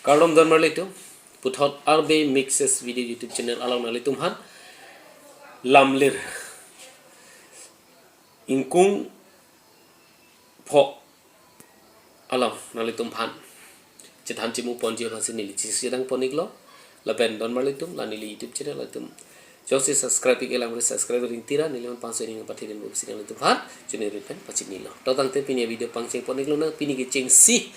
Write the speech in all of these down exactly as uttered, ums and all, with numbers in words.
Kardom donmarlitum, puthot R B Mixes Video YouTube channel along nanglitum aphan lamlir ingkung pho along nanglitum aphan chethan chemu ponji aphansi neli chesitang pon-iklo. Lapen donmarlitum, la neli YouTube channel atum jongsi subscribe-ik elang ri subscribe ring tira, neli aphan pangso ning pathidun pusi nanglitum aphan chuningri pen pachinilo. To tangte pini video pangcheng pon-iklo nang, pini kechengsi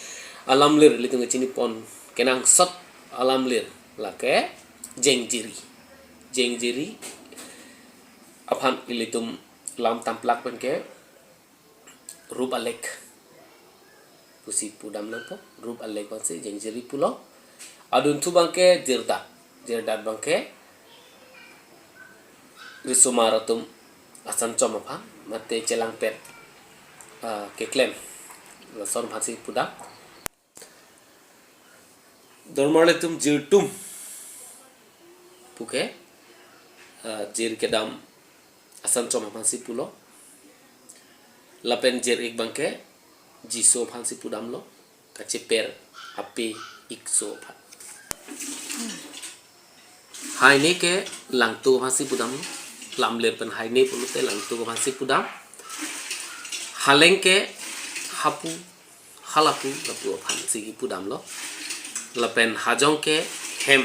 alamlir ilitum kechini pon kenangsot alamlir lake jengjiri. Jengjiri aphan ilitum lam tamplak pen ke rup alek pusi pudam nangpo, rup alek abangsi jengjiri pulo. Adunthu abangke jirdat, jirdat abangke risomar atum asan chom aphan mate chelangpet, ah, keklem lason aphansi pudam. Donmarlitum jirtum puke, ah, jir kedam asan chom aphansi pulo. Lapen jir-ik abangke jiso aphansi pudamlo, kacheper ape ikso aphan. Haine ke langtuk aphansi pudamlo, lamlir pen haine pulote langtuk aphansi pudam. Haleng ke hapu, halapu, lapu aphansi kipudamlo. Lapen hajong ke hem,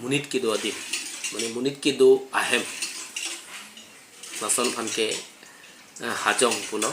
monit kedo adim, mane monit kedo ahem, lason aphan ke, eh, hajong pulo.